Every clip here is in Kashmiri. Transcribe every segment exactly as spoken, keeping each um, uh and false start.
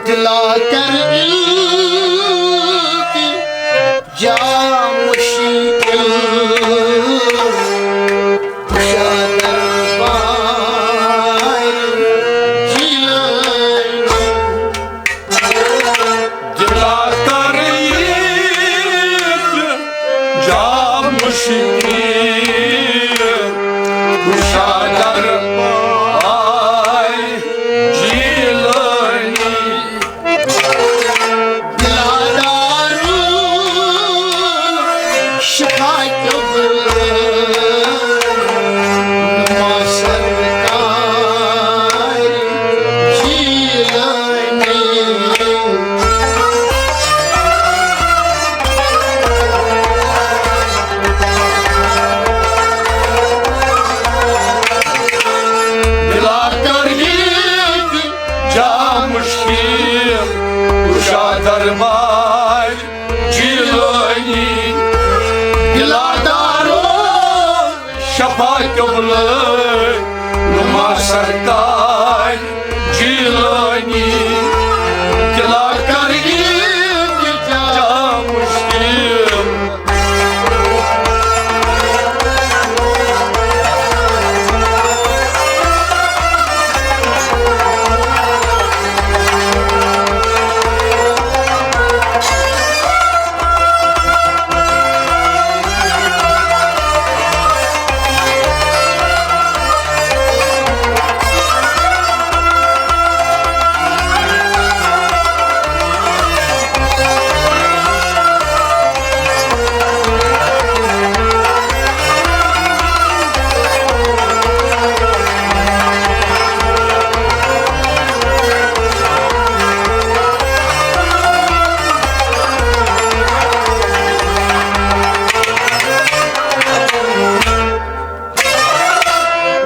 دلا کر التجا مشکل، کشا دربار جیلانی۔ دلا کر التجا مشکل، کشا دربار جیلانی۔ دلا دارو شفا قبل نما سرکار جیلانی۔ دلا کر التجا مشکل، کشا دربار جیلانی۔ دلا دارو شفا قبل نما سرکار جیلانی۔ دلا کر التجا مشکل۔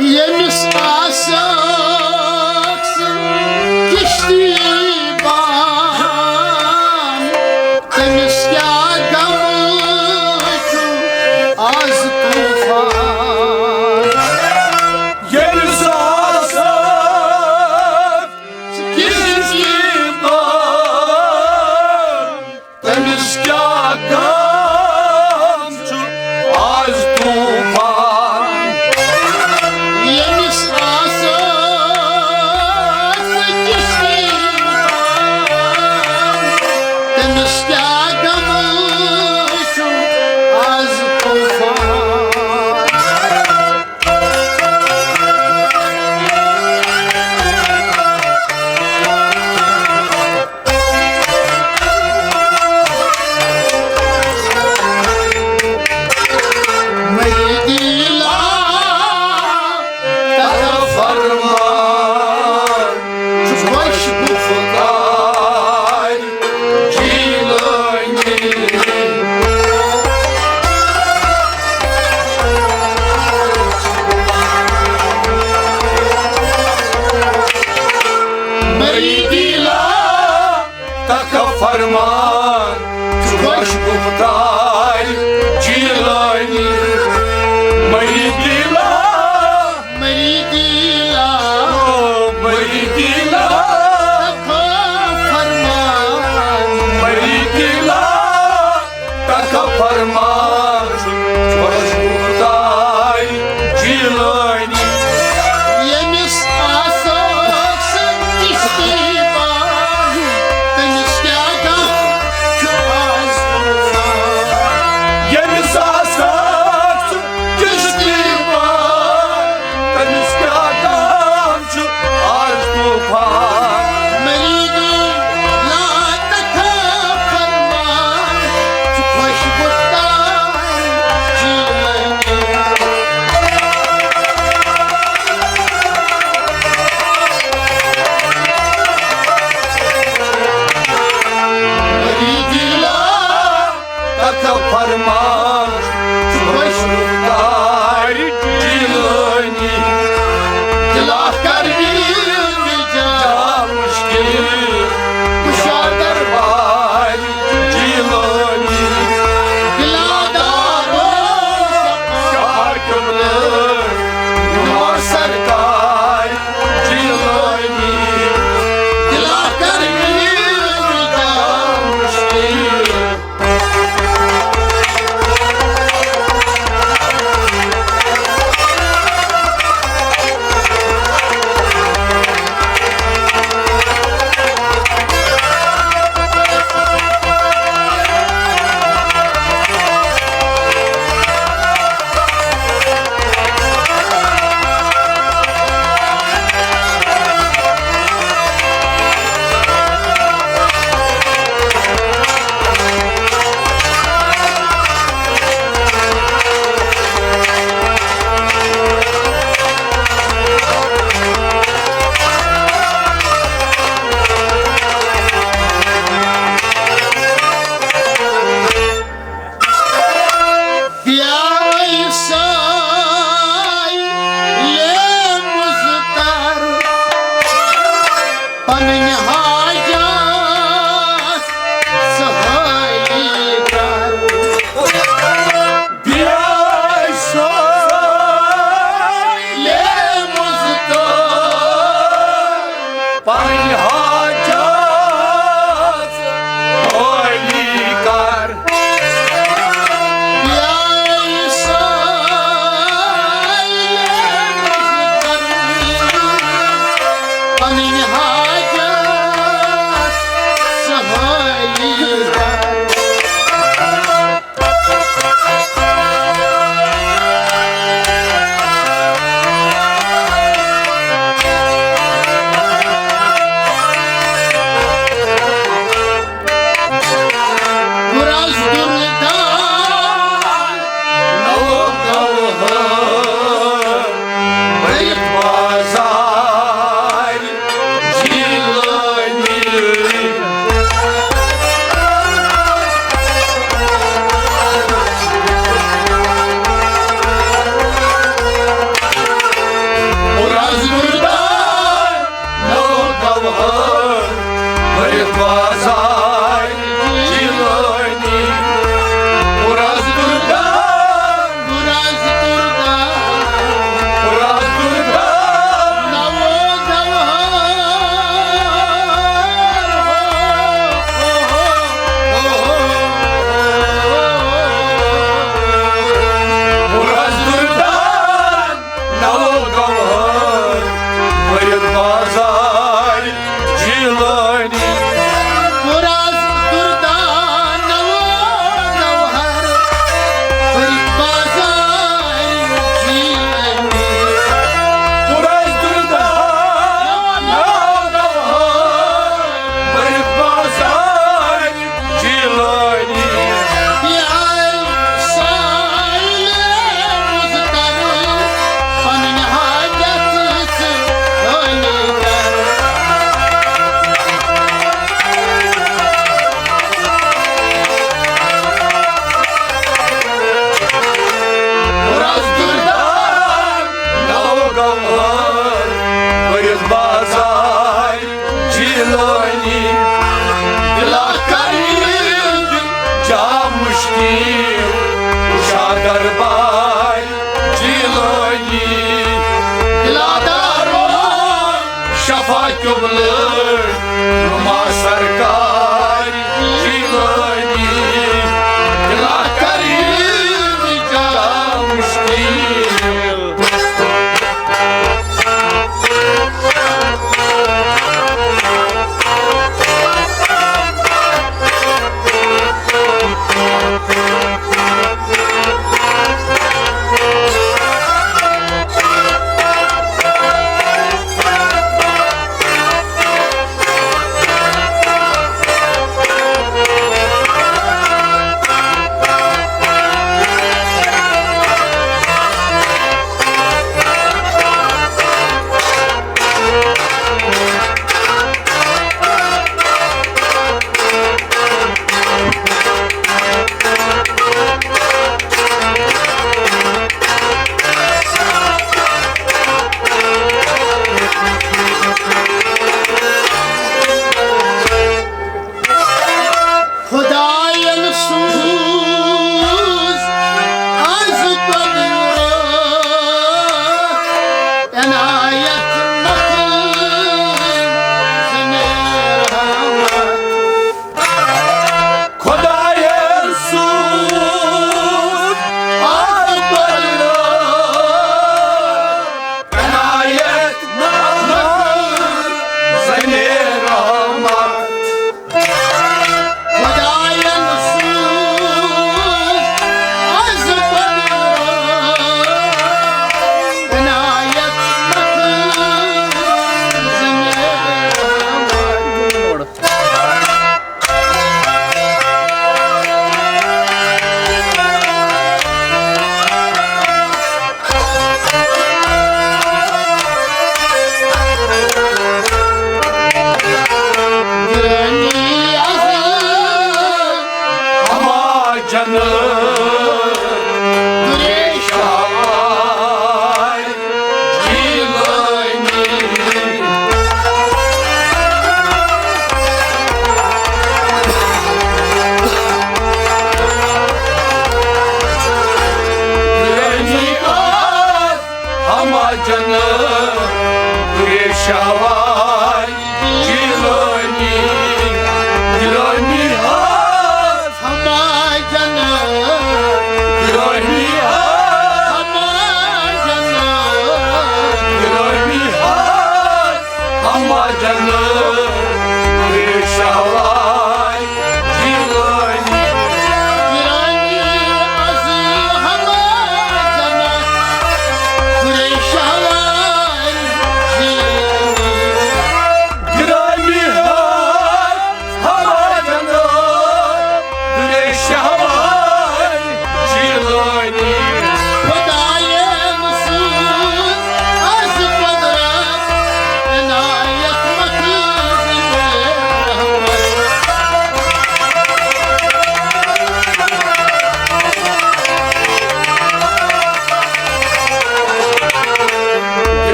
ییٚمِس آسکھ کِشتی بان، تٔمِس کیٛاہ غم چھُ آز طوفان۔ ییٚمِس آسکھ کِشتی بان، تٔمِس کیٛاہ غم چھُ آز طوفان۔ ییٚمِس آسکھ کِشتی بان، تٔمِس کیٛاہ غم چھُ آز طوفان۔ مٔرۍ دِلا تہٕ فرمان، چھُ خۄش گُفتار جیلانی۔ مٔرۍ دِلا تک فرمان، چھُ خۄش گُفتار جیلانی۔ مٔرۍ دِلا، مٔرۍ دِلا، او مٔرۍ دِلا، تک فرمان۔ مٔرۍ دِلا، تک فرمان، چھُ خۄش گُفتار جیلانی۔ ییٚمِس آسکھ کِشتی بان، تٔمِس کیٛاہ غم چھُ آز طوفان۔ ییٚمِس آسکھ کِشتی بان، تٔمِس کیٛاہ غم چھُ آز طوفان۔ مٔرۍ دِلا تک فرمان، چھُ خۄش گُفتار جیلانی۔ مٔرۍ دِلا تک فرمان، چھُ خۄش گُفتار جیلانی۔ دِلا کر التجا مشکل، کُشا دربار جیلانی۔ دِلا دارو شفا قبل نما سرکار جیلانی۔ دِلا کر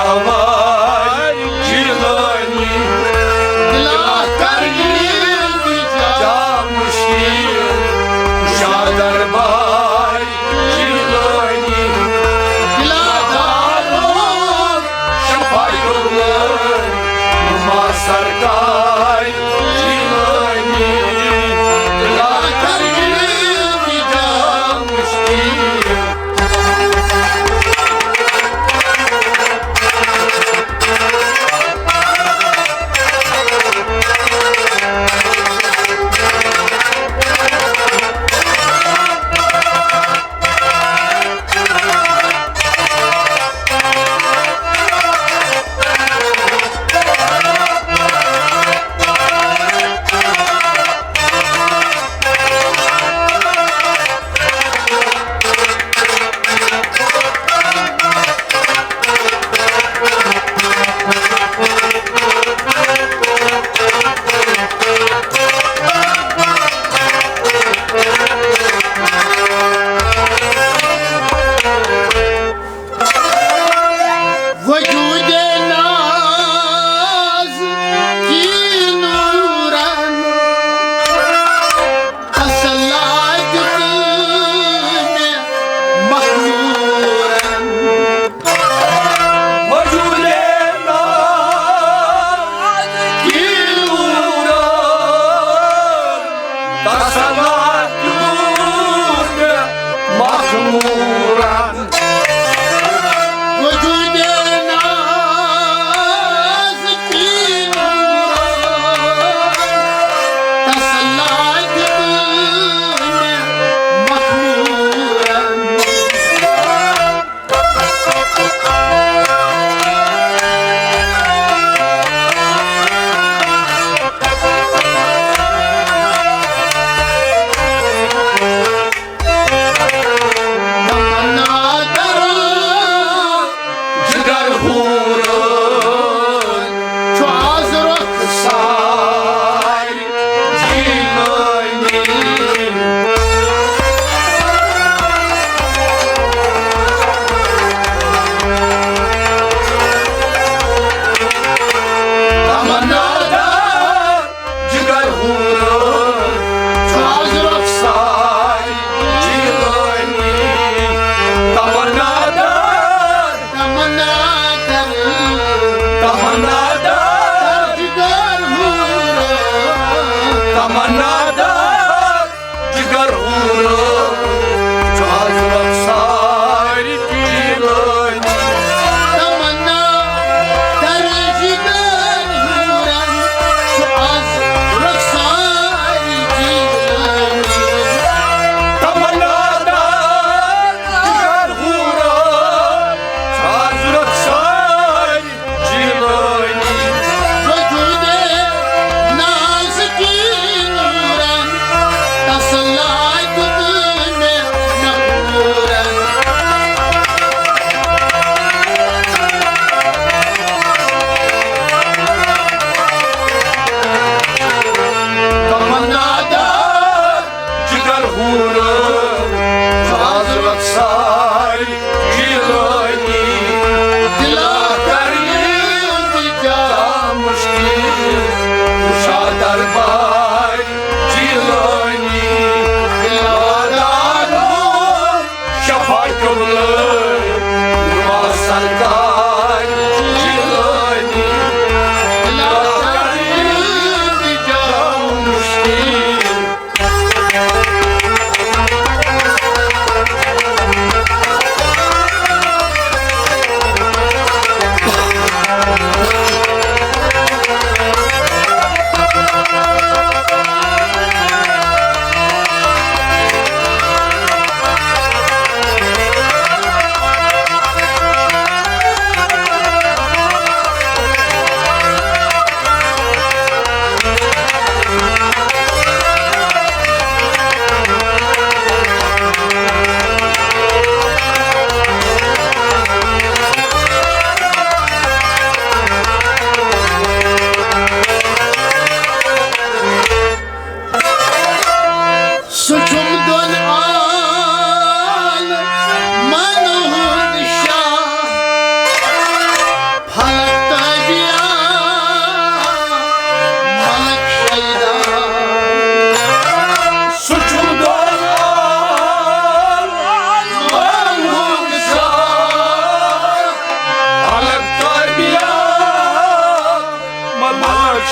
آواز جیلانی، دلا کر التجا مشکل، شاہ دربار جیلانی، دلا دارو شفاعت اللہ، ما سرکار جیلانی، دلا کر التجا مشکل۔ وجود ناز کی نورن، تسلا دیت مخمورن۔ وجود ناز کی نورن، تسلا دیت مخمورن۔ وجود ناز کی نورن، تسلا دیت مخمورن۔ تمنا در جگر ہورن، چھُ آز رخسار جیلانی۔ تمنا در جگر ہورن، چھُ آز رخسار جیلانی۔ تمنا در، تمنا در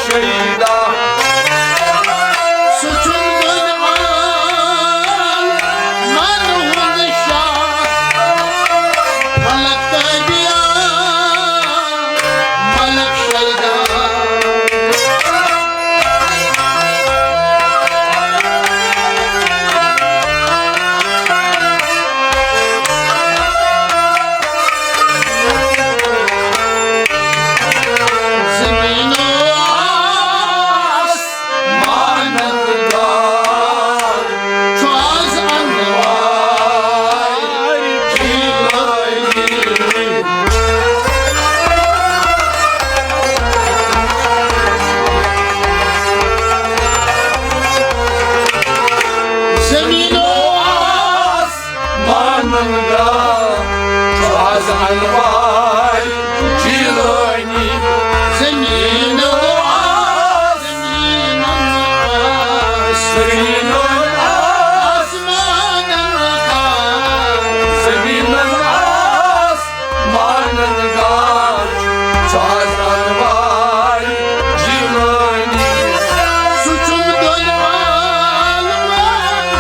شیدا۔ سُہ چھُم دۄن عالمن ہُنٛد شاہ، فلک تابعہ، ملک شیدا۔ زمین و آسمانن گار چھُ از انوار جیلانی۔ زمین و آسمانن گار چھُ از انوار جیلانی۔ زمین و آسمانن گار، زمین و آسمانن گار، زمین و آسمانن گار چھُ از انوار جیلانی۔ سُہ چھُم دۄن عالمن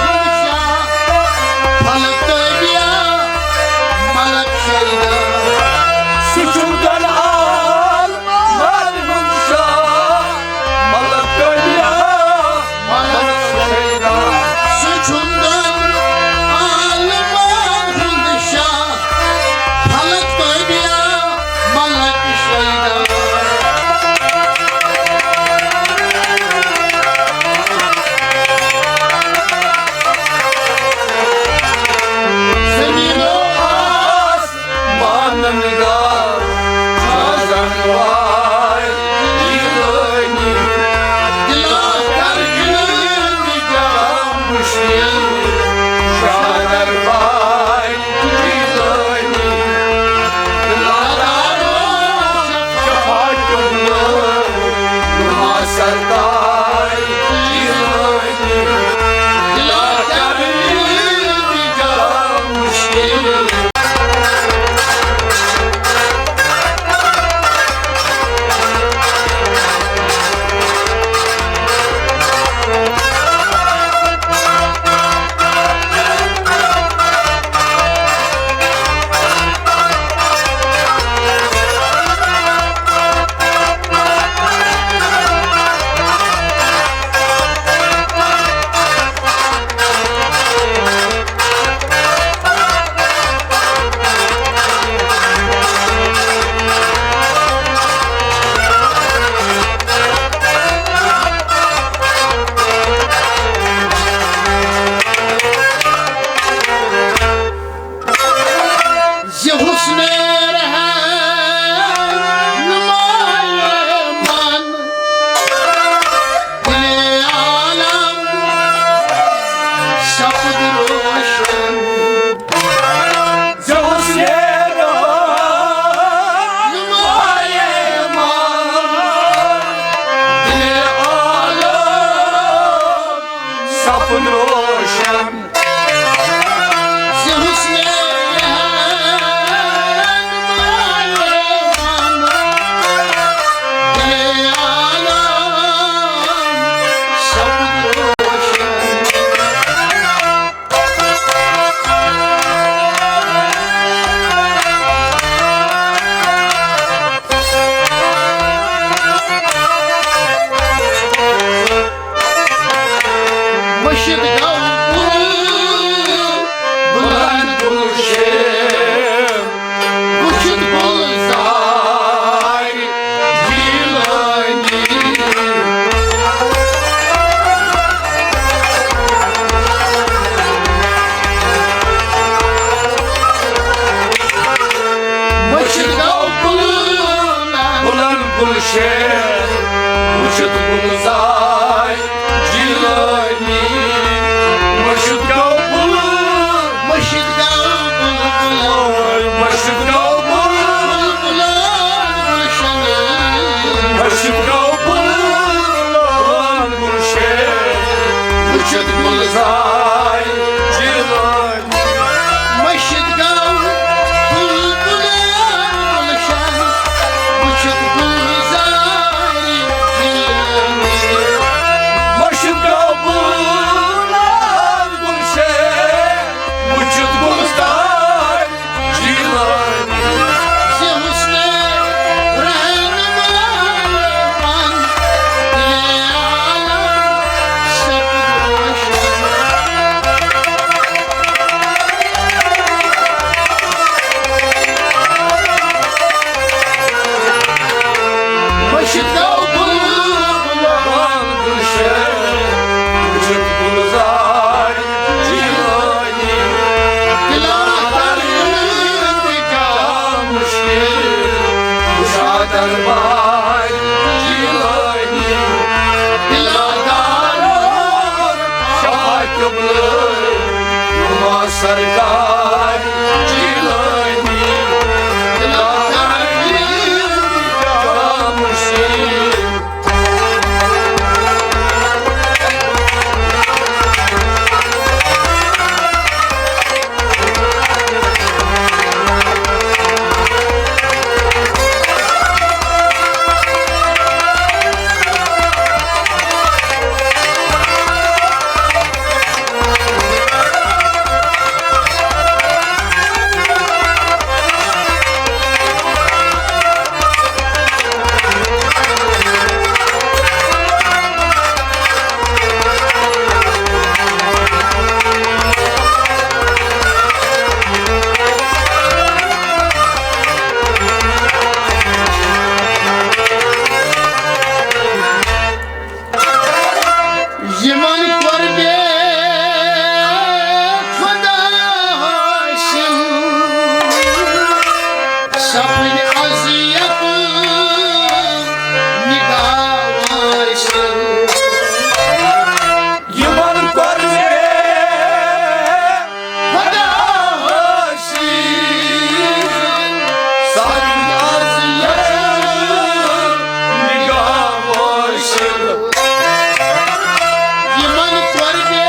ہُنٛد شاہ، فلک تابعہ، ملک شیدا۔ سُہ چھُم دۄن عالمن ہُنٛد شاہ، ملک تابعہ، ملک شیدا۔ سُہ چھُم دۄن عالمن ہُنٛد شاہ، فلک تابعہ، ملک شیدا۔ زمین و آسمانن گار چھُ از انوار جیلانی۔ دلا کر علم کیا مشکل شاہ دربار جیلانی۔ دلا دارو شفاعت قبول نما سردار جیلانی۔ دلا کر علم کیا مشکل۔ زِ حسن رہنمای من دل عالم سپد روشن۔ زِ حسن رہنمای من دل عالم سپد روشن۔ مٔشِد گوٚو بُل، بُلند گُلشن، وُچھِتھ گُلزار گیلانی۔ مٔشِد گوٚو بُل، بُلند گُلشن، وُچھِتھ گُلزار جیلانی۔ مٔشِد گوٚو بُل، مٔشِد گوٚو بُل، مٔشِد گوٚو بُل، بُلند گُلشن۔ مٔشِد گوٚو بُل، بُلند گُلشن، وُچھِتھ گُلزار جیلانی۔ مٔشِد گوٚو بُلبُلن گُلشن، وُچھِتھ گُلزارِ جیلانی۔ دربار جیلانی، دلدار شاہ قبلہ نما سرکار جیلانی، دلدار جام شیر۔ یِمن قۄربے خۄدا حٲصِل، سپٕدۍ اذیت نگاہ وٲصِل۔ یِمن قۄربے خۄدا حٲصِل، سپٕدۍ اذیت نگاہ وٲصِل۔ یِمن قۄربے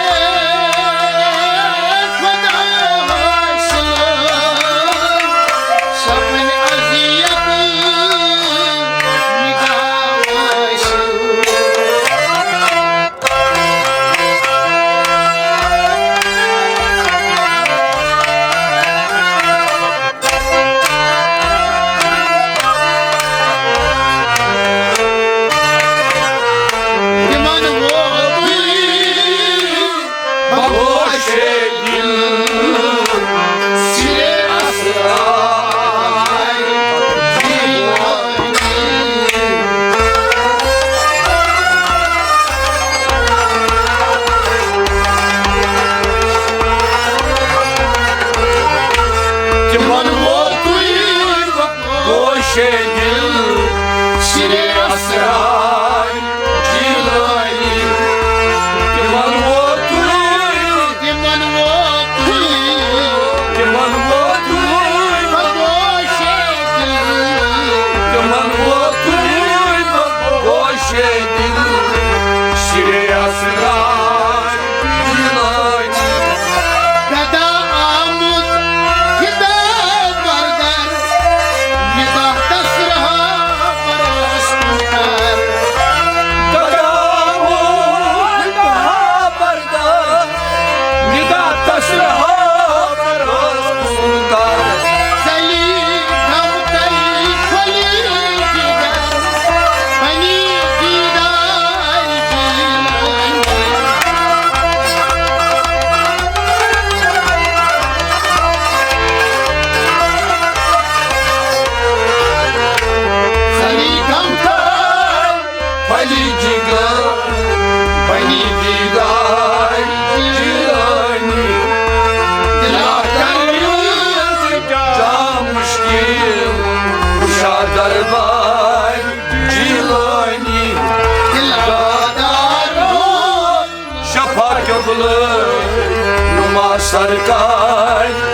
خۄدا حٲصِل، سپٕدۍ اذیت نگاہ وٲصِل۔ تِمن ووتُے بگوشے دل سرے اسرار۔ تِمن ووتُے گوشے دل سرے اسرار جیلانی۔ تِمن ووتُے، تِمن ووتُے، تِمن ووتُے گوشے دل، تِمن ووتُے گوشے دل سرے اسرار جیلانی۔ گدا آمُت، گدا بردر، نگاہ تسرہ پرواز کن کر۔ گدا آمُت، گدا بردر، نگاہ تسرہ پرواز کن کر۔ سلی غم کئی کھلی جگر، بنی دیدار جیلانی۔ سری غم کئی پھلی جگر، بنی دیدار جیلانی۔ دلا کریت کیا مشکل، کشا دربار جیلانی۔ دلا دارو شفا قبلہ نما سرکار